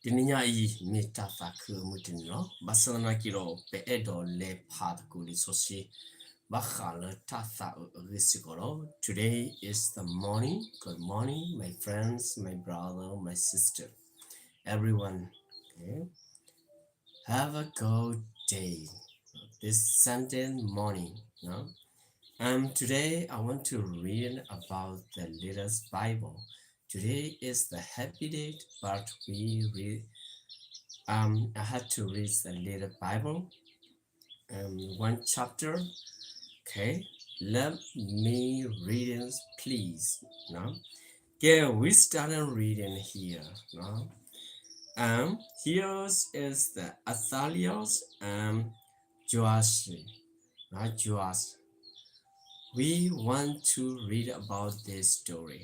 တနံၤညါအံၤ မ့ၢ်တၢ်သးခုအမုၢ်တနံၤလီၤ. ဘၣ်ဆၣ်သနာ်က့ဒီး ပအဲၣ်ဒိးလဲၤဖးသကိးလံာ်စီဆှံ ဘၣ်ဃးလၢတၢ်သးအုးအဂ့ၢ်စ့ၢ်ကီးလီၤ. Today is the morning. Good morning, my friends, my brother, my sister, everyone. Okay. Have a good day. This Sunday morning, no? Um, today I want to read about the little Bible. Today is the happy day, but we read, um, I had to read the little Bible, um, one chapter. Okay, let me read it, please. No? Okay, we started reading here. No? Um, here is the Athaliah and Joash. Not Joash. We want to read about this story.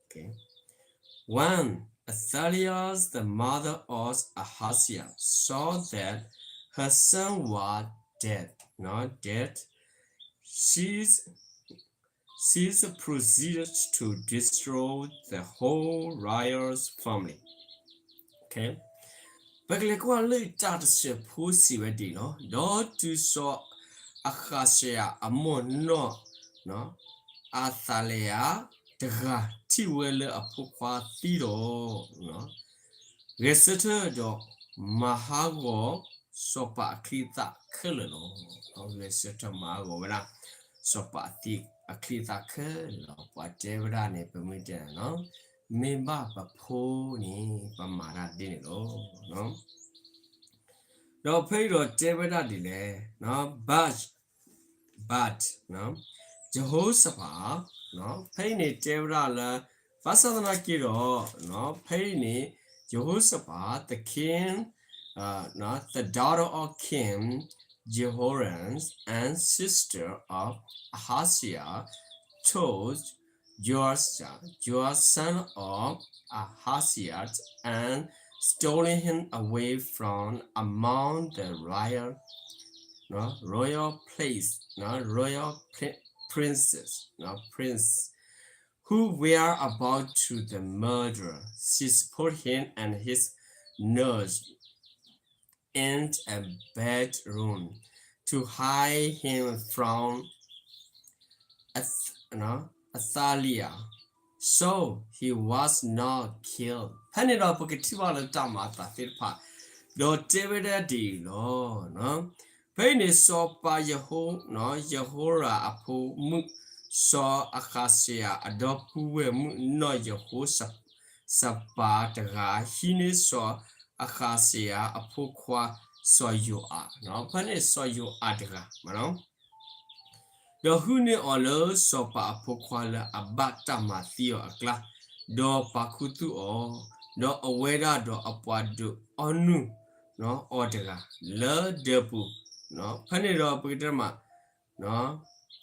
Okay. When Athaliah, the mother of Ahaziah, saw that her son was dead, not dead, she's, she's proceeded to destroy the whole royal family. Okay. ပကလဲၤကွၢ်လၢတၢ်တစဲးဖိစံးဝဲဒ်အံၤလီၤ. ဒီးတုၤစီၤအဃးစယၤအမိၢ်နီၢ် အသၤလယၤတဂၤ ထံၣ်ဝဲလၢအဖိခွါသံဒီး ဂဲၤဆၢထၢၣ်ဒီးမၤဟးဂီၤစီၤပၤအချံအသၣ်ခဲလၢာ်လီၤ. ဂဲၤဆၢထၢၣ်မၤဟးဂီၤဝဲဒၣ် စီၤပၤအချံအသၣ်ခဲလၢာ်လီၤ. ပှၤတဲဝဲဒၣ်န့ၣ် ပမ့ၢ်တဲန့ၣ်လီၤ, မ့ၢ်ဘၣ်ပဖိန့ၣ် ပမၤတၢ်ဒ်န့ၣ်လီၤ. ဒီးဖဲအံၤဒီးတဲဝဲဒၣ်ဒ်လဲၣ်, but, but, Jehoshaphat, ဖဲအံၤန့ၣ်တဲဝဲဒၣ်လၢ ဘၣ်ဆၣ်သနာ်က့ဒီး ဖဲအံၤန့ၣ် Jehoshaphat, the king, uh, no, the daughter of King Jehoram and sister of Ahaziah, told Joash, Joash son of Ahaziah, and stole him away from among the royal, no, royal place, no, royal pri- princess, no, prince, who were about to the murder. She put him and his nurse in a bedroom to hide him from Ath- no, Athaliah, so he was not killed. ဖဲန့ၣ်ဒီးပကထံၣ်ဘၣ်လၢတၢ်မၤအသးသ့ၣ်တဖၣ်, ဒီးတဲဝဲဒၣ်ဒ်အံၤလီၤ. ဖဲအံၤန့ၣ် စီၤပၤယဟိ, ယဟိရၣ်အဖိမုၣ် စီၤအဃးစယၤအဒီပုၢ်ဝဲၢ်မုၣ်နီၢ်ယဟိၡဖးတဂၤ ဟံးန့ၢ်စီၤအဃးစယၤအဖိခွါစီၤယိၤအၤ, ဖဲန့ၣ်စီၤယိၤအၤတဂၤမး ဒီးဟုၣ်န့ၢ်အီၤလၢစီၤပၤအဖိခွါလၢအဘၣ်တၢ်မၤသံအီၤအကျါ, ဒီးပာ်ခူသူၣ်အီၤ, ဒီးအဝဲဒၣ်ဒီးအပှၤဒုးအီနုၢ်အီၤတဂၤ လၢဒၢးပူၤ, ဖဲန့ၣ်ဒီးပကတဲမး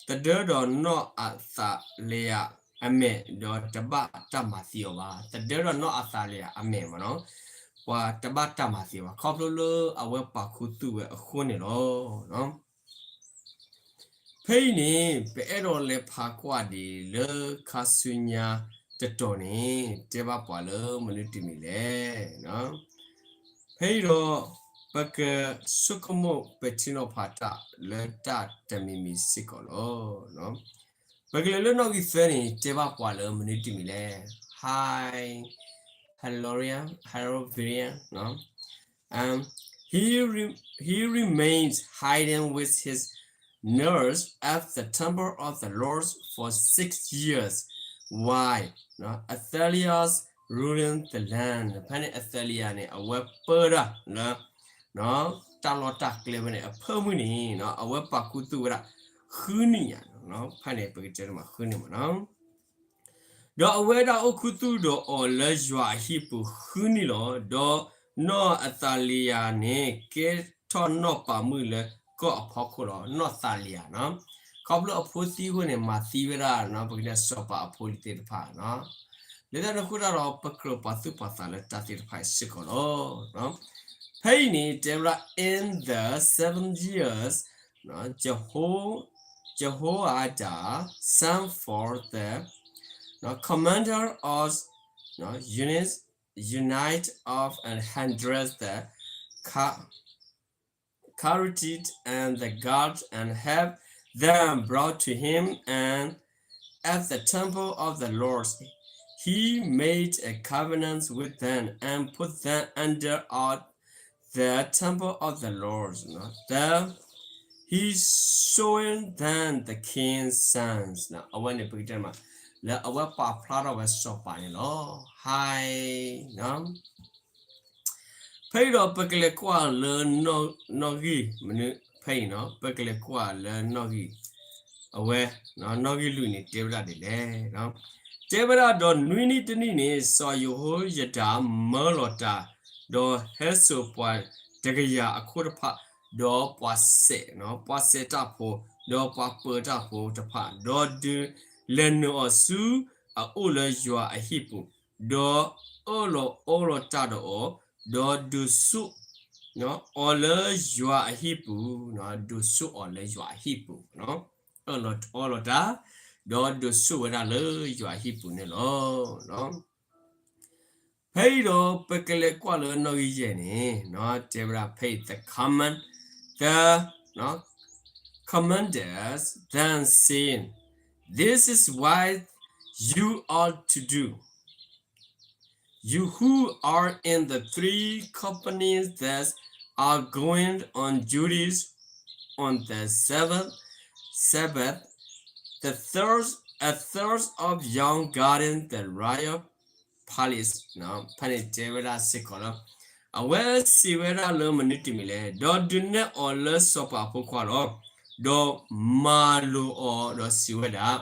သဒၢဒီးနီၢ်အသၤလယၤအမဲာ် ဒီးတဘၣ်တၢ်မၤသံအီၤဘၣ်. သဒၢဒီးနီၢ်အသၤလယၤအမဲာ်မးနီၤ, ပှၤတဘၣ်တၢ်မၤသံအီၤဘၣ် ခီဖျိလၢအဝဲပာ်ခူသူၣ်ဝဲအဃိန့ၣ်လီၤ. ဖဲအံၤန့ၣ် ပအဲၣ်ဒိးလဲၤဖးကွၢ်ဒံးလၢခါဆူညါတတီၤန့ၣ် တဲဘၣ်ပှၤလၢမနုၤတမံၤလဲၣ်. ဖဲအံၤဒီး ပကဆိကမိၣ်ပဲာ်ထံနီၤဖးတၢ်လၢတၢ်တမံၤမံၤစ့ၢ်ကီးလီၤ. ပကလဲၤလၢနီၣ်ဂံၢ်သၢန့ၣ် တဲဘၣ်ပှၤလၢမနုၤတမံၤလဲၣ်. Hi, hello, hello, William. Um, he, re- he remained hiding with his nurse at the temple of the Lord for six years while Athaliah ruling the land. ဖဲန့ၣ် Athaliah န့ၣ် အဝဲပၢတၢ်လၢ တၢ်လီၢ်တၢ်ကျဲဝဲန့ၣ် အဖၢမုၢ်န့ၣ် အဝဲပာ်ခူသူၣ်ဝဲဒၣ် ဃုနံၣ်ညါ, ဖဲန့ၣ် ပကတဲတမး ဃုနံၣ်မးနီၤ. ဒီးအဝဲဒၣ်အိၣ်ခူသူၣ်ဒီးအီၤလၢယွၤအဟံၣ်ပူၤဃုနံၣ်လီၤ. ဒီးနီၢ်အသၤလယၤန့ၣ် ကဲထီၣ်နီၢ်ပၤမုၣ်လၢကီၢ်အဖီခိၣ်လီၤ. နီၢ်သၤလယၤနီၤ, ခီဖျိအဖိသံအဃိန့ၣ် မၤသံဝဲဒၣ် ပကတဲစီၤပၤအဖိလံၤသ့ၣ်တဖၣ်နီၤ. လၢတၢ်န့ၣ်အဃိတၢ်ဒီး ပကြၢးပာ်သူၣ်ပာ်သးလၢတၢ်သ့ၣ်တဖၣ်အံၤစ့ၢ်ကီးလီၤ. ဖဲအံၤန့ၣ် တဲဝဲဒၣ် in the seven years, Jeho- Jehoiada, son for the commander of units, unit of a hundred the ca- carried and the guard and have them brought to him and at the temple of the Lord he made a covenant with them and put them under all the temple of the Lord. The he showed them the king's sons. အဝဲန့ၣ်ပကတဲမး လၢအဝဲပာ်ဖျါထီၣ်ဝဲစီၤပၤန့ၣ်လီၤ. ဟါ ဖဲအံၤဒီးပကလဲၤကွၢ်လၢနီၣ်ဂံၢ်မနုၤဖဲအံၤနီၤ ပကလဲၤကွၢ်လၢနီၣ်ဂံၢ် အဝဲ နီၣ်ဂံၢ်လွံၢ်န့ၣ်တဲဝဲဒၣ်ဒ်လဲၣ်. တဲဝဲဒၣ်ဒီးနွံနံၣ်တနံၣ်န့ၣ် စီၤယဟိယဒၤမၢလီၤတၢ်, ဒီးဟဲစိာ်ပှၤတကယၤအခိၣ်တဖၣ်, ဒီးပှၤစဲး, ပှၤစဲးတၢ်ဖိ, ဒီးပှၤပၢၤတၢ်ဖိတဖၣ်, ဒီးဒုးလဲၤနုာ်အီၤဆူအအိၣ်လၢယွၤအဟံၣ်ပူၤ, ဒီးအၢၣ်လီၤအီလီၤတၢ်ဒီးအီၤ, ဒီးဒုးဆူၣ်အီၤလၢယွၤအဟံၣ်ပူၤ, ဒုးဆူၣ်အီၤလၢယွၤအဟံၣ်ပူၤ, အၢၣ်လီၤအီလီၤတၢ်, ဒီးဒုးဆူၣ်ဝဲဒၣ်လၢယွၤအဟံၣ်ပူၤန့ၣ်လီၤ. ဖဲအံၤဒီးပကလဲၤကွၢ်လၢနီၣ်ဂံၢ်ယဲၢ်န့ၣ်, တဲဝဲဒၣ်ဖဲအံၤ the command, the commanders then saying, this is what you ought to do. You who are in the three companies that are going on duties on the Sabbath, Sabbath, the third, a third of young guarding the royal palace, ဖဲန့ၣ်တဲဝဲဒၣ်စ့ၢ်ကီးလီၤ. အဝဲစံးဝဲဒၣ်လၢမနုၤတမံၤလဲၣ်, ဒီးဒုးနဲၣ်အီၤလၢစီၤပၤအဖိခွါလီၤ. ဒီးမၤလိာ်အီၤဒီးစံးဝဲဒၣ်,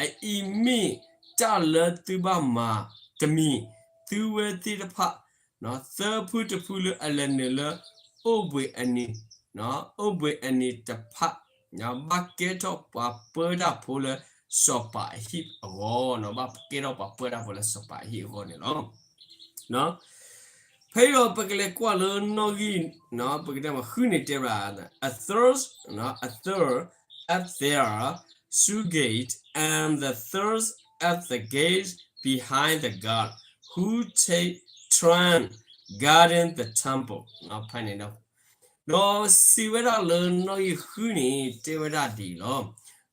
အအံၤမ့ၢ်တၢ်လၢသုဘၣ်မၤတမံၤ, သုဝဲသ့ၣ်တဖၣ် သၢဖုတဖုလၢအလဲၤနုာ်လၢ အိၣ်ဘှံးအနံၤ, အိၣ်ဘှံးအနံၤတဖၣ်, ဘၣ်ကဲထီၣ်ပှၤပၢတၢ်ဖိလၢစီၤပၤအဟံၣ်အဂီၢ်, ဘၣ်ကဲထီၣ်ပှၤပၢတၢ်ဖိလၢစီၤပၤအဟံၣ်အဂီၢ်န့ၣ်လီၤ. ဖဲအံၤဒီးပကလဲၤကွၢ်လၢနီၣ်ဂံၢ်, ပကတဲမးဃုန့ၣ်တဲဝဲဒၣ်, a third, a third at their sheep gate, and the third at the gate behind the guard, who take turn guarding the temple. ဖဲန့ၣ်ဒီး ဒီးစံးဝဲဒၣ်လၢနီၣ်ဂံၢ်ဃုန့ၣ်တဲဝဲဒၣ်ဒ်အံၤလီၤ.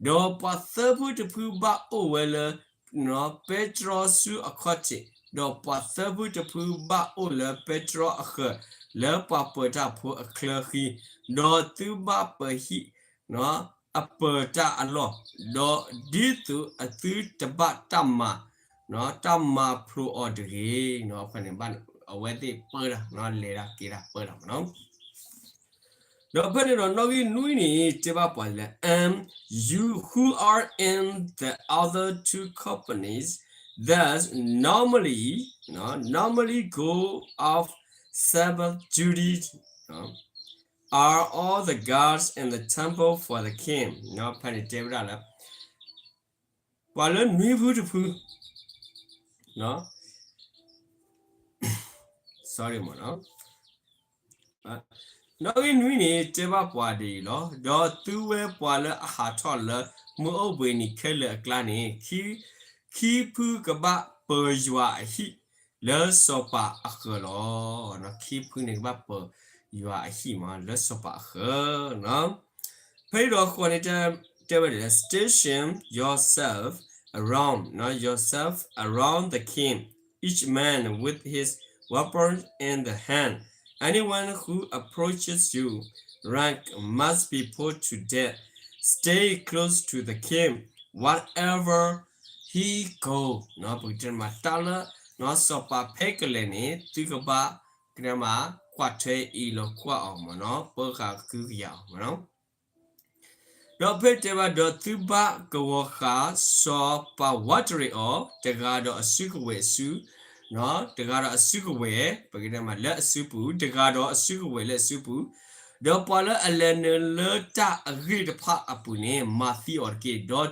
ဒီးပှၤသၢဖုတဖုဘၣ်အိၣ်ဝဲလၢ ပဲတြီဆူအခီၣ်ထံး, ဒီးပှၤသၢဖုတဖုဘၣ်အိၣ်လၢပဲတြီအဃၢၤ လၢပှၤပၢၤတၢ်ဖိအချၢဃံ, ဒီးသုဘၣ်ပၢၤဟံၣ် အပၢၤတၢ်အလီၢ်, ဒီးဒ်သိးအသုတဘၣ်တၢ်မၤ, တၢ်မၤဖျိးအီၤတဂ့ၤ. ဖဲန့ၣ် အဝဲသ့ၣ်ပၢတၢ်, လဲၤတၢ်က့ၤတၢ်ပၢတၢ်မးနီၤ. ဒီးဖဲန့ၣ်ဒီးနီၣ်ဂံၢ်နွံန့ၣ် တဲဘၣ်ပှၤလၢ and you who are in the other two companies that normally, normally go off Sabbath duty, are all the guards in the temple for the king. ဖဲန့ၣ်တဲဝဲဒၣ်လၢ ပှၤလၢနွံဖုတဖု, sorry မးနီၤ, နီၣ်ဂံၢ်နွံန့ၣ် တဲဘၣ်ပှၤဒ်အံၤလီၤ. ဒီးသုဝဲပှၤလၢအဟးထီၣ်လၢမုၢ်အိၣ်ဘှံးနံၤခဲလၢာ်အကျါန့ၣ်, ခံဖုကဘၣ်ပၢၤယွၤအဟံၣ်လၢစီၤပၤအဃၢၤလီၤ. ခံဖုန့ၣ်ကဘၣ်ပၢၤယွၤအဟံၣ်မး လၢစီၤပၤအဃၢၤ. ဖဲအံၤဒီးဃိးန့ၣ် တဲဝဲဒၣ်လၢ station yourself around, yourself around the king, each man with his weapon in the hand. Anyone who approaches you, rank must be put to death. Stay close to the king wherever he go. ပကတဲမး တၢ်လၢ စီၤပၤဖဲကလဲၤန့ၣ် သုကဘၣ် ကတဲမး ကွၢ်ထွဲအံၤလီၤကွၢ်အီၤမးနီၤ, ပၢဃာ်ကဟုကယာ်အီၤမးနီၤ. ဒီးဖဲတဲဘၣ်ဒီးသုဘၣ်ကဝီၤဃာ်စီၤပၤဝးတရံးအီၤ, တဂၤဒီးအစုကဝဲၤအစု, တဂၤဒီးအစုကဝဲၤ ပကတဲမး လၢအစုပူၤ, တဂၤဒီးအစုကဝဲၤလၢအစုပူၤ, ဒီးပှၤလၢအလဲၤနုာ်လၢတၢ်အဂ့ၢ်တဖၣ်အပူၤန့ၣ် မၤသံအီၤတက့ၢ်. ဒီးတုၤ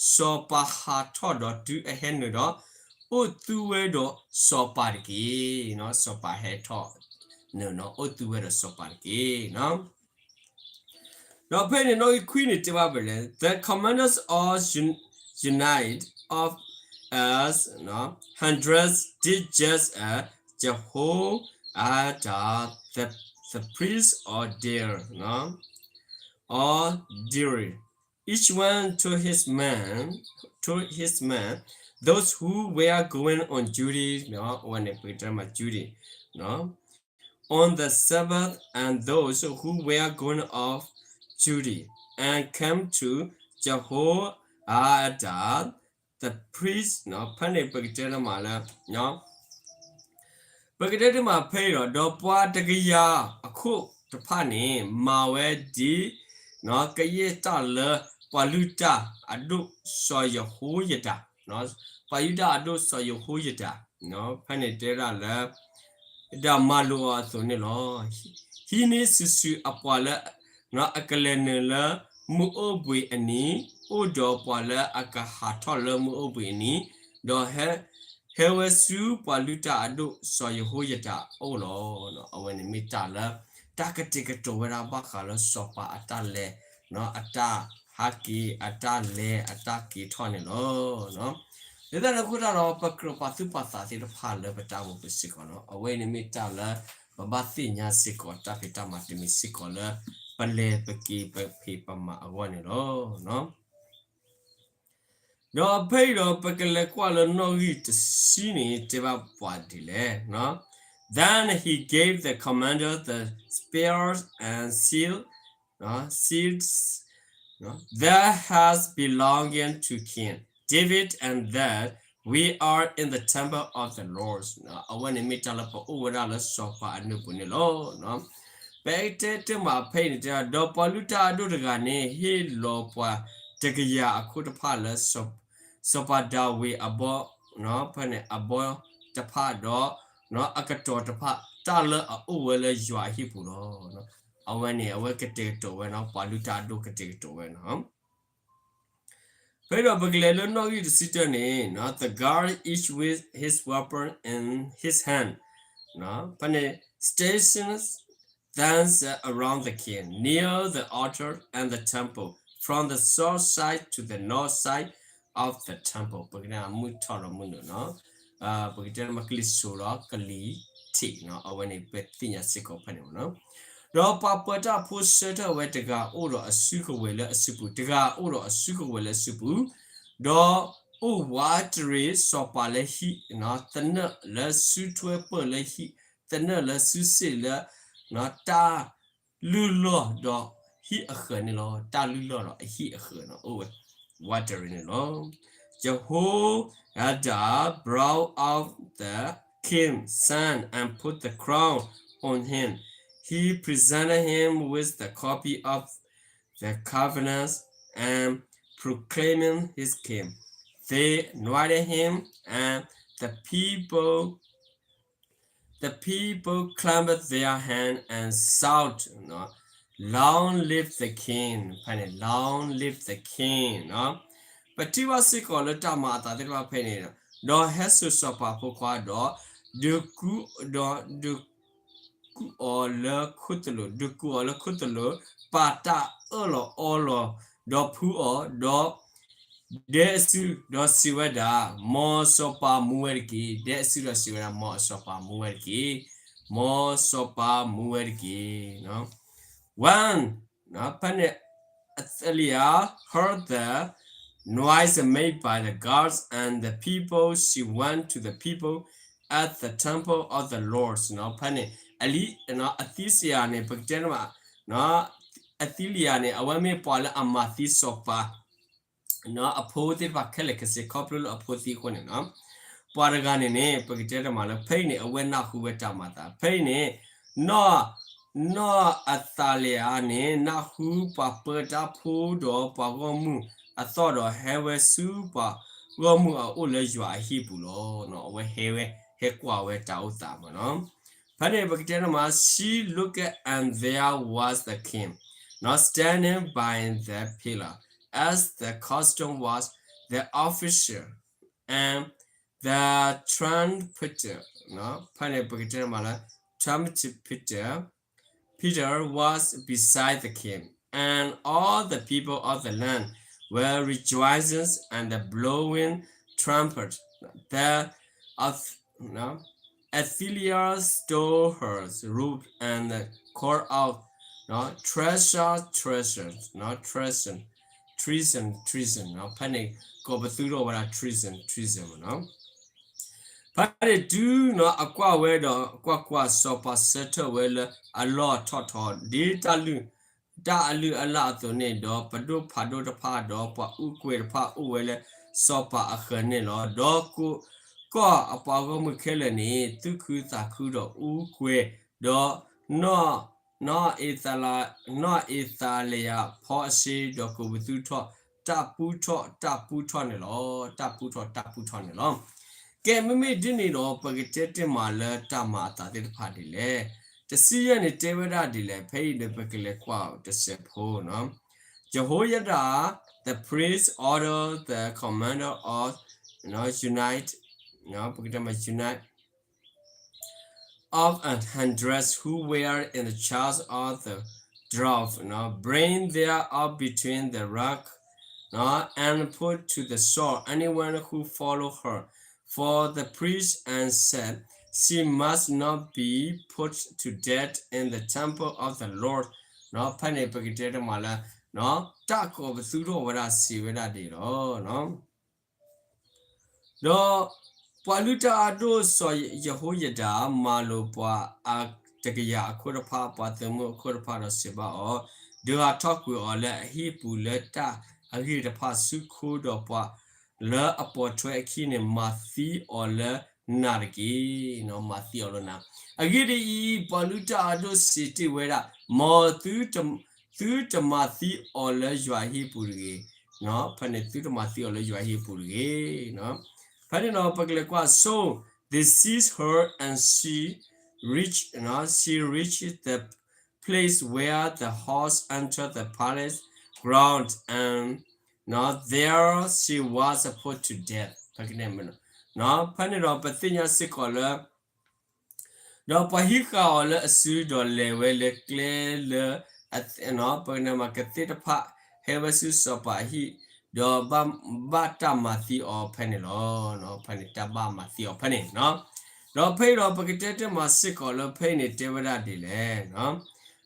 စီၤပၤဟးထီၣ်ဒီးတုၤအဟဲနုာ်ဒီး အိၣ်သုဝဲဒီးစီၤပၤတက့ၢ်. စီၤပၤဟဲထီၣ်နုာ်နီၤ အိၣ်သုဝဲဒီးစီၤပၤတက့ၢ်. ဒီးဖဲန့ၣ်နီၣ်ဂံၢ်ခွံန့ၣ်တဲဘၣ်ပလဲၣ်, the commanders all un- unite of as, no, hundreds did just as Jehoiada the, the priest ordered, no, ordered, each one to his man, to his man, those who were going on duty, no, အဝဲန့ၣ် ပကတဲမး duty, no, on the Sabbath, and those who were going off duty, and came to Jehoiada the priest, no, ဖဲန့ၣ် ပကတဲမးလၢ ပကတဲတမးဖဲအံၤဒီး ဒီးပှၤတကယၤအခိၣ်တဖၣ်န့ၣ် မၤဝဲဒ် ကယဲၢ်တၢ်လၢ ပှၤလုၢ်တၢ်အဒိၣ်စီၤယဟိယဒၤ, ပှၤလုၢ်တၢ်အဒိၣ်စီၤယဟိယဒၤ, ဖဲန့ၣ်တဲဒၣ်လၢ ဒ်မၤလိာ်အီၤအသိးန့ၣ်လီၤ. ဟံးန့ၢ်စုာ်စုာ်အပှၤလၢ အကလဲၤနုာ်လၢမုၢ်အိၣ်ဘှံးအနံၤ, အိၣ်ဒီးပှၤလၢအကဟးထီၣ်လၢမုၢ်အိၣ်ဘှံးအနံၤ, ဒီးဟဲ ဟဲဝဲဆူပှၤလုၢ်တၢ်အဒိၣ်စီၤယဟိယဒၤအအိၣ်လီၤ. အဝဲန့ၣ်မ့ၢ်တၢ်လၢ တၢ်ကတဲာ်ကတီၤဝဲဒၣ်ဘၣ်ဃးလၢစီၤပၤအတၢ်လဲၤ အတၢ်ဟးက့ၤ အတၢ်လဲၤ အတၢ်က့ၤထီၣ်န့ၣ်လီၤ. ဒ်သိးန့ၣ်အဃိတၢ်ဒီး ပကြၢးပာ်သူၣ်ပာ်သးသ့ၣ်တဖၣ်လၢပတၢ်အိၣ်မူပူၤစ့ၢ်ကီးလီၤ. အဝဲအံၤန့ၣ်မ့ၢ်တၢ်လၢ ပဘၣ်သ့ၣ်ညါစ့ၢ်ကီးတၢ်ဖံးတၢ်မၤတမံၤစ့ၢ်ကီးလၢ ပလဲၤပက့ၤပဖံးပမၤအဂီၢ်န့ၣ်လီၤ. ဒီးဖဲအံၤဒီးပကလဲၤကွၢ်လၢနီၣ်ဂံၢ်တဆံန့ၣ် တဲဘၣ်ပှၤဒ်လဲၣ်. Then he gave the commander the spears and shield, shields that has belonged to King David, and that we are in the temple of the Lord. အဝဲန့ၣ်မ့ၢ်တၢ်လၢပအိၣ်ဝဲဒၣ်လၢစီၤပၤအနုၢ်ပူၤန့ၣ်လီၤ. ပတဲတမးဖဲအံၤန့ၣ်တဲ ဒီးပှၤလုၢ်တၢ်အဒိၣ်တဂၤန့ၣ် ဟ့ၣ်လီၤပှၤတကယၤအခိၣ်တဖၣ်လၢ စီၤပၤဒၤဝံးအဘီ ဖဲန့ၣ်အဘီတဖၣ်ဒီး အကတီၤတဖၣ် တၢ်လၢအအိၣ်ဝဲလၢယွၤအဟံၣ်ပူၤလီၤ. အဝဲန့ၣ် အဝဲကတဲာ်ကတီၤဝဲနီၤ ပှၤလုၢ်တၢ်အဒိၣ်ကတဲာ်ကတီၤဝဲနီၤ. ဖဲဒီးပကလဲၤလၢနီၣ်ဂံၢ်တဆံတၢန့ၣ် the guard each with his weapon in his hand, ဖဲန့ၣ် stationed themselves around the king, near the altar and the temple, from the south side to the north side of the temple. ပကတဲမုၢ်ထီၣ်ဒီးမုၢ်နုာ်နီၤ, ပကတဲမ့ၢ်ကလံၤစိးဒီးကလံၤထံးနီၤ, အဝဲန့ၣ်ပသ့ၣ်ညါစ့ၢ်ကီးဖဲန့ၣ်မ့ၢ်နီၤ. ဒီးပှၤပၢတၢ်ဖိဆၢထၢၣ်ဝဲတဂၤအိၣ်ဒီးအစုကဝဲၤလၢအစုပူၤ, တဂၤအိၣ်ဒီးအစုကဝဲၤလၢအစုပူၤ, ဒီးအိၣ်ဝးတရံးစီၤပၤလၢဟံၣ်, သနၢၣ်လၢစုထွဲပၢၢ်လၢဟံၣ်, သနၢၣ်လၢစုစ့ၣ်လၢ တၢ်လုၢ်လီၢ်ဒီးဟံၣ်အဃၢၤန့ၣ်လီၤ. တၢ်လုၢ်လီၢ်ဒီးအဟံၣ်အဃၢၤနီၤ အိၣ်ဝဲ ဝးတရံးန့ၣ်လီၤ. Jehoiada brought out the king's son and put the crown on him. He presented him with the copy of the covenant and proclaimed him king. They anointed him, and the people The people clapped their hands and shouted, Long live the king. ဖဲန့ၣ် Long live the king. ပထံၣ်ဘၣ်စ့ၢ်ကီးလၢတၢ်မၤအသးသ့ၣ်တဖၣ်ဖဲန့ၣ်, ဒီးဟဲစိာ်စီၤပၤဖိခွါဒီး ဒုးကူဒီးဒုးကူအီၤလၢခိၣ်သလုး, ဒုးကူအီၤလၢခိၣ်သလုး, ပာ်တၢ်အၢၣ်လီၤအီလီၤ, ဒီးဖှူအီၤ, ဒီး ဒဲအစု, ဒီးစံးဝဲဒၣ်, မ်စီၤပၤမူဝဲတက့ၢ်. ဒဲအစုဒီးစံးဝဲဒၣ်, မ်အစီၤပၤမူဝဲတက့ၢ်. မ်စီၤပၤမူဝဲတက့ၢ်. When, ဖဲန့ၣ် Athaliah heard the noise made by the guards and the people, she went to the people at the temple of the Lord. ဖဲန့ၣ် အလံ, အသံစယၤန့ၣ် ပကတဲန့ၣ်မး, အသံလယၤန့ၣ် အဝဲမ့ၢ်ပှၤလၢအမၤသံစီၤပၤ အဖိသ့ၣ်တဖၣ်ခဲလၢာ်ခဲဆ့ ခီဖျိလၢအဖိသံအဃိန့ၣ်နီၤ, ပှၤတဂၤန့ၣ်န့ၣ် ပကတဲတမးလၢ ဖဲအံၤန့ၣ် အဝဲနၢ်ဟူဝဲတၢ်မၤသး, ဖဲအံၤန့ၣ် နီၢ်, နီၢ်အသၤလယၤန့ၣ် နၢ်ဟူပှၤပၢတၢ်ဖိဒီးပှၤဂီၢ်မုၢ်အသီၣ်ဒီး ဟဲဝဲဆူပှၤဂီၢ်မုၢ်အအိၣ်လၢယွၤအဟံၣ်ပူၤလီၤ. အဝဲဟဲဝဲ, ဟဲကွၢ်ဝဲတၢ်အိၣ်သးမးနီၤ. ဖဲန့ၣ် ပကတဲန့ၣ်မး, she looked and there was the king, standing by the pillar, as the custom was, the official and the trumpeter, ဖဲန့ၣ် ပကတဲန့ၣ်မးလၢ trumpeter, Peter was beside the king, and all the people of the land were rejoicing and blowing trumpets. trampled. The Ath- no? Athaliah stole her robe and called out, no? Treason, treason, no? Treason, treason, treason, no? ဖဲန့ၣ် ကိးပသူထီၣ်ဝဲဒၣ် treason, treason မ့ၢ်နီၤ. ဖဲန့ၣ်တုၤနီၤ အကွၢ်ဝဲဒီး ကွၢ်ကွၢ်, စီၤပၤဆၢထၢၣ်ဝဲလၢအလီၢ်ထီၣ်ထီ ဒ်တၢ်လုၢ် တၢ်အလုၢ်အလၢ်အသိးန့ၣ်, ဒီးပဒိၣ်ဖးဒိၣ်တဖၣ် ဒီးပှၤအူကွဲၤတဖၣ်အိၣ်ဝဲလၢစီၤပၤအဃၢၤန့ၣ်လီၤ. ဒီးကိး ကီၢ်အပှၤဂီၢ်မုၢ်ခဲလၢာ်န့ၣ် သူၣ်ခုသးခုဒီးအူကွဲၤ, ဒီးနီၢ် နီၢ်အ့သးလ နီၢ်အ့သးလယၤဖီအစ့ ဒီးကိးပသူထီၣ် တၢ်ပူထီၣ် တၢ်ပူထီၣ်န့ၣ်လီၤ. တၢ်ပူထီၣ် တၢ်ပူထီၣ်န့ၣ်လီၤ. ကဲ မ့မ့ၢ်ဒ်န့ၣ်ဒီး ပကတဲတ့ၢ်မးလၢတၢ်မၤအသးသ့ၣ်တဖၣ်ဒ်လဲၣ်. တဆံယဲၢ်န့ၣ်တဲဝဲဒၣ်ဒ်လဲၣ်, ဖဲအံၤဒီးပကလဲၤကွၢ်တစဲးဖိနီၤ. Jehoiada the priest ordered the commander of, you know, unit, you know, ပကတဲမး unit of a hundred who were in the charge of the draft, you know, bring them up between the rank, you know, and put to the sword anyone who follow her. For the priest and said, she must not be put to death in the temple of the Lord. ဖဲန့ၣ်ပကတဲတမးလၢ တၢ်ကိးပသူထီၣ်ဝဲဒၣ်စံးဝဲဒၣ်ဒ်လီၤ. ဒီးပှၤလုၢ်တၢ်အဒိၣ်စီၤယဟိယဒၤ မၤလိာ်ပှၤအတကယၤအခိၣ်တဖၣ် ပှၤသုးမုၢ်အခိၣ်တဖၣ်ဒီးစံးဘၣ်အီၤ, ဒုးဟးထီၣ်ကွံာ်အီၤလၢအဟံၣ်ပူၤလၢတၢ်အဂ့ၢ်တဖၣ်ဆူခိ ဒီးပှၤလၢအပိာ်ထွဲအခံန့ၣ် မၤသံအီၤလၢနၤတက့ၢ်. မၤသံအီၤလၢနၤ. အဂ့ၢ်ဒ်အံၤ, ပှၤလုၢ်တၢ်အဒိၣ်စံးတ့ၢ်ဝဲဒၣ်, မ်သု သုတမၤသံအီၤလၢယွၤအဟံၣ်ပူၤတဂ့ၤ. ဖဲန့ၣ်သုတမၤသံအီၤလၢယွၤအဟံၣ်ပူၤတဂ့ၤ. ဖဲန့ၣ်ဒီးပကလဲၤကွၢ် so they seized her and she reached, she reached the place where the horse entered the palace ground, and there she was put to death. ဖဲန့ၣ်ဒီးပသ့ၣ်ညါစ့ၢ်ကီးလၢ ဒီးပှၤဟံးဃာ်အီၤလၢအစု ဒီးလဲၤဝဲလၢကျဲလၢ ပကတဲမး ကသ့ၣ်တဖၣ်ဟဲဝဲဆူစီၤပၤအဟံၣ်, ဒီးဘၣ်ဘၣ်တၢ်မၤသံအီၤဖဲန့ၣ်လီၤ. ဖဲန့ၣ်တၢ်ဘၣ်မၤသံအီၤဖဲန့ၣ်. ဒီးဖဲအံၤဒီးပကတဲတ့ၢ်မးစ့ၢ်ကီးလၢဖဲအံၤန့ၣ်တဲဝဲဒၣ်ဒ်လဲၣ်.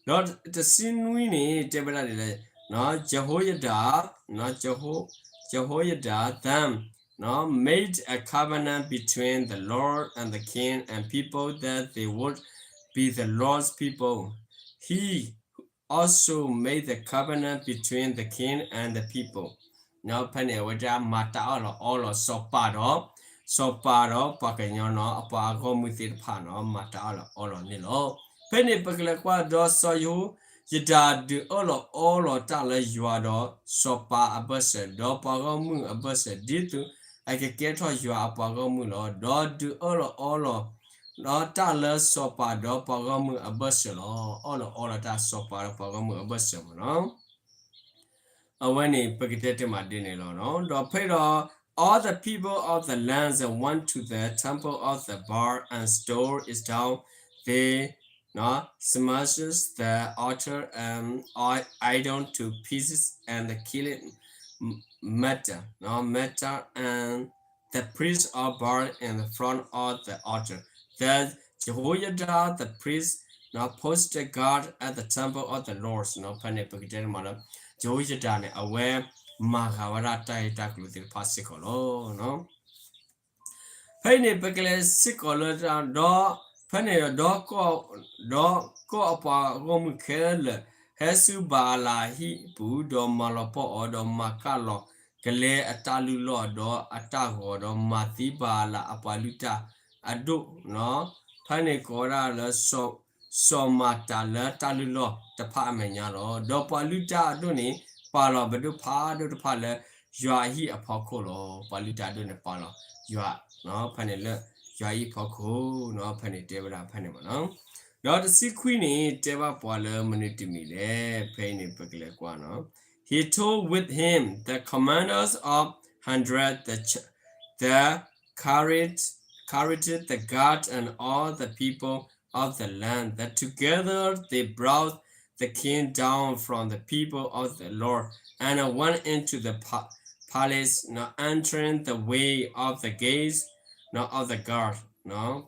ဒီးတဆံနွံန့ၣ် တဲဝဲဒၣ်ဒ်လဲၣ်, Jehoiada, Jeho- Jehoiada then, you know, made a covenant between the Lord and the king and people that they would be the Lord's people. He also made the covenant between the king and the people. ဖဲန့ၣ်အဝဲဒၣ်မၤတၢ်အၢၣ်လီၤအီလီၤ စီၤပၤဒီး စီၤပၤဒီးပှၤကညီနီၤ အပှၤအဂီၢ်မုၢ်သ့ၣ်တဖၣ်နီၤ မၤတၢ်အၢၣ်လီၤအီလီၤန့ၣ်လီၤ. ဖဲန့ၣ်ပကလဲၤကွၢ်ဒီး စီၤယဟိယဒၤဒုးအၢၣ်လီၤအီလီၤတၢ်လၢယွၤဒီးစီၤပၤအဘၢၣ်စၢၤ ဒီးပှၤဂီၢ်မုၢ်အဘၢၣ်စၢၤ ဒ်သိးအကကဲထီၣ်ယွၤအပှၤဂီၢ်မုၢ်လီၤ. ဒီးဒုးအၢၣ်လီၤအီလီၤ ဒီးတၢ်လၢစီၤပၤဒီးပှၤဂီၢ်မုၢ်အဘၢၣ်စၢၤလီၤ. အၢၣ်လီၤအီလီၤတၢ်စီၤပၤဒီးပှၤဂီၢ်မုၢ်အဘၢၣ်စၢၤမ့ၢ်နီၤ. အဝဲန့ၣ်ပကတဲတ့ၢ်မးဒ်န့ၣ်လီၤ. ဒီးဖဲဒီး all the people of the land went to the temple of the Baal and stole it down. They smashed the altar and idol to pieces and killed Mattan, Mattan and the priest of Baal in the front of the altar. Then Jehoiada the priest posted guard at the temple of the Lord. ဖဲန့ၣ်ပကတဲတ့ၢ်မးလၢ ယဟိယဒၤန့ၣ် အဝဲမၤဃာ်ဝဲဒၣ်တၢ်ဂ့ၢ်တၢ်ကျိၤသ့ၣ်တဖၣ်စ့ၢ်ကီးလီၤ. ဖဲအံၤန့ၣ် ပကလဲၤစ့ၢ်ကီးလၢ ဒီး ဖဲန့ၣ်ဒီး ဒီးကီၢ်အပှၤဂီၢ်မုၢ်ခဲလၢာ် ဟဲဆူဘၤအၤလးအဟံၣ်ပူၤ ဒီးမၤလီၤပှီၢ်အီၤ ဒီးမၤကၢ်လီၤကလဲအတၢ်လုၢ်လီၢ် ဒီးအတၢ်ဂီၤ ဒီးမၤသံဘၤအၤလးအပှၤလုၢ်တၢ်အဒိၣ်နီၤ ဖဲန့ၣ်ကိးဝဲဒၣ်လၢ စီၤမၤတၤလၢတၢ်လုၢ်လီၢ်တဖၣ်အမဲာ်ညါလီၤ. ဒီးပှၤလုၢ်တၢ်အဒိၣ်န့ၣ် ပာ်လီၤပဒိၣ်ဖးဒိၣ်တဖၣ်လၢယွၤအဟံၣ်အဖီခိၣ်လီၤ. ပှၤလုၢ်တၢ်အဒိၣ်န့ၣ်ပာ်လီၤယွၤ ဖဲန့ၣ်လၢယွၤအဟံၣ်ဖီခိၣ်နီၤ ဖဲန့ၣ်တဲဝဲဒၣ်ဖဲန့ၣ်မ့ၢ်နီၤ. ဒီးတဆံခွံန့ၣ် တဲဘၣ်ပှၤလၢမနုၤတမံၤလဲၣ် ဖဲအံၤန့ၣ်ပကလဲၤကွၢ်နီၤ. He took with him the commanders of hundred, the ch- the chariots, chariots, the guards, and all the people of the land, that together they brought the king down from the people of the Lord, and went into the pa- palace, entering the way of the gates, of the guard,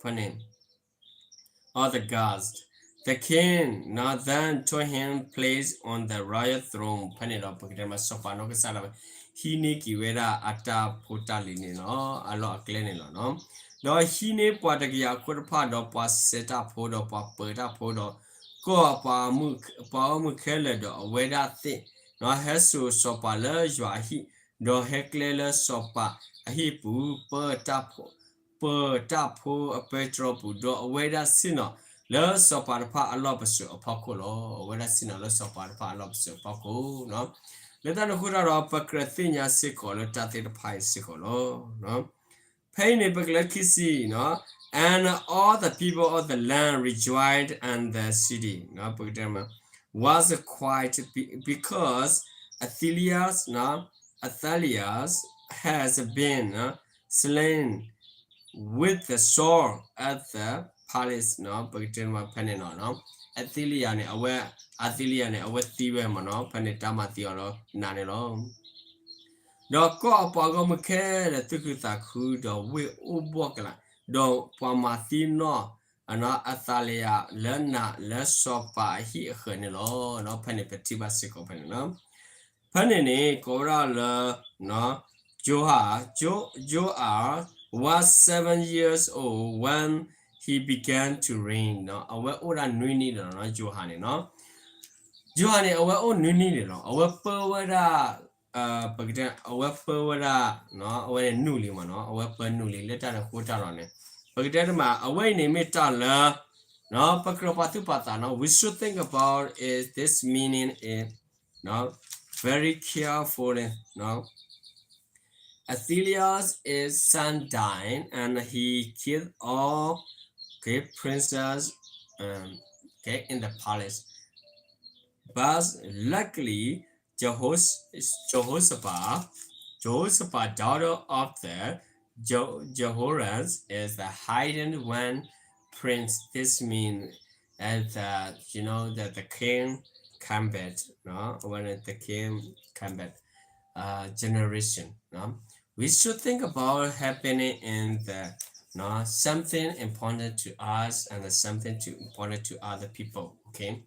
ဖဲန့ၣ် of the guards. The king then took him place on the royal throne. ဖဲန့ၣ်ဒီး ပကတဲမး စီၤပၤနီၢ်ကစၢ်ဒၣ်ဝဲ ဟံးန့ၢ်က့ၤဝဲဒၣ်အတၢ်ဖိတၢ်လံၤန့ၣ်လီၤ, အလီၢ်အကျဲန့ၣ်လီၤ. ဒီးဟံးန့ၢ်ပှၤတကယၤအခိၣ်တဖၣ် ဒီးပှၤစဲးတၢ်ဖိ ဒီးပှၤပၢၤတၢ်ဖိ ဒီးကီၢ်ပှၤဂီၢ်မုၢ်ခဲလၢာ်, ဒီးအဝဲဒၣ်သ့ၣ် ဟဲစိာ်စီၤပၤလၢယွၤအဟံၣ်, ဒီးဟဲကျဲလၢစီၤပၤအဟံၣ်ပူၤ, ပၢတၢ်ဖိအပဲတြီပူၤ, ဒီးအဝဲဒၣ်ဆ့ၣ်နီၤလၢစီၤပၤတဖၣ်အလီၢ်ပစိာ်အဖီခိၣ်လီၤ. အဝဲဒၣ်ဆ့ၣ်နီၤလၢစီၤပၤတဖၣ်အလီၢ်ပစိာ်အဖီခိၣ်, လၢတၢ်န့ၣ်အဃိတၢ်ဒီး ပကြၢးသ့ၣ်ညါစ့ၢ်ကီးလၢတၢ်သ့ၣ်တဖၣ်အံၤစ့ၢ်ကီးလီၤ. ဖဲအံၤန့ၣ် ပကလဲၤခံဆံ, and all the people of the land rejoiced, and the city, ပကတဲမး was quiet, because Athaliah, Athaliah has been slain with the sword at the palace, ပကတဲမး ဖဲန့ၣ်လီၤ. အသ့လံယၤန့ၣ် အဝဲ, အသ့လံယၤန့ၣ် အဝဲသံဝဲမးနီၤ, ဖဲန့ၣ်တၢ်မၤသံအီၤလီၤနးန့ၣ်လီၤ. ဒီးကီၢ်အပှၤဂီၢ်မုၢ်ခဲလၢာ်သူၣ်ခုသးခု, ဒီးဝ့ၢ်အိၣ်ဘှီၣ်ကလာ်, ဒီးပှၤမၤသံနီၣ် အသးလယၤလၢနးလၢစီၤပၤအဟံၣ်အဃၢၤန့ၣ်လီၤ. ဖဲန့ၣ်ပထံၣ်ဘၣ်စ့ၢ်ကီးဖဲန့ၣ်လီၤ. ဖဲန့ၣ်န့ၣ် ကိးဝဲဒၣ်လၢ Joash, Jo-, Joash was seven years old when he began to reign, အဝဲအိၣ်ဒၣ်နွံနံၣ်န့ၣ်လီၤ, Joash န့ၣ်နီၤ, Joash န့ၣ် အဝဲအိၣ်နွံနံၣ်န့ၣ်လီၤ. အဝဲပၢဝဲဒၣ် ပကတဲ အဝဲပၢဝဲဒၣ် အဝဲန့ၣ်နုာ်လံမးနီၤ, အဝဲပၢနုာ်လံ လၢတၢ်န့ၣ်အဃိတၢ်ဒီးန့ၣ် ပကတဲတမး အဝဲအံၤန့ၣ်မ့ၢ်တၢ်လၢ ပကြၢးပာ်သူၣ်ပာ်သးနီၤ, we should think about it, this meaning is very carefully. Athaliah is son died, and he killed all, okay, princes, um, okay, in the palace. But luckily, Jehos-, Jehoshaphat, Jehoshaphat, daughter of the Je-, Jehoram, is the hidden one prince. This means, and, uh, you know, that the king combat, no? When the king combat, uh, generation, no? We should think about happening in the, no, something important to us and something to important to other people, okay?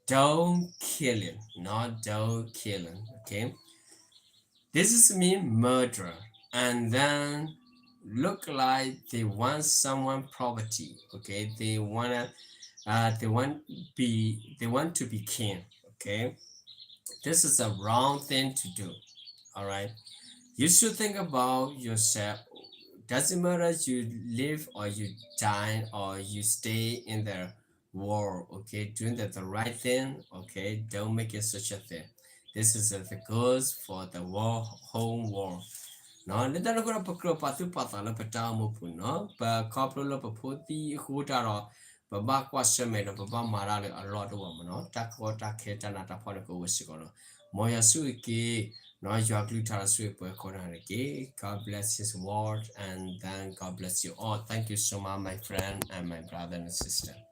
Don't kill him, no, don't kill him, okay? This is mean murder, and then look like they want someone property, okay? They wanna, uh, they want be, they want to be king, okay? This is a wrong thing to do, all right? You should think about yourself. Doesn't matter you live or you die or you stay in the world, okay? Doing the, the right thing, okay? Don't make it such a thing. This is the good for the world, whole world. လၢတၢ်န့ၣ်အဃိဒီး ပကြၢးပာ်သူၣ်ပာ်သးလၢပတၢ်အိၣ်မူပူၤနီၤ, ပခီဖျိလၢပဖိသံအဃိတၢ်ဒီး ပဘၣ်ကွၢ်ဆၢၣ်မဲာ်ဒီး ပဘၣ်မၤတၢ်လၢအလီၢ်တအိၣ်ဘၣ်မးနီၤ, တၢ်ကီတၢ်ခဲတၢ်နးတၢ်ဖှီၣ်န့ၣ် ကအိၣ်ဝဲစ့ၢ်ကီးလီၤ. မ်ယွၤဆိၣ်ဂ့ၤက့ၤ ယွၤကလုၢ်ကထါဒီးဆိၣ်ဂ့ၤပှၤကိးဂၤဒဲးတက့ၢ်. God bless his word and then God bless you all. Thank you so much, my friend and my brother and sister.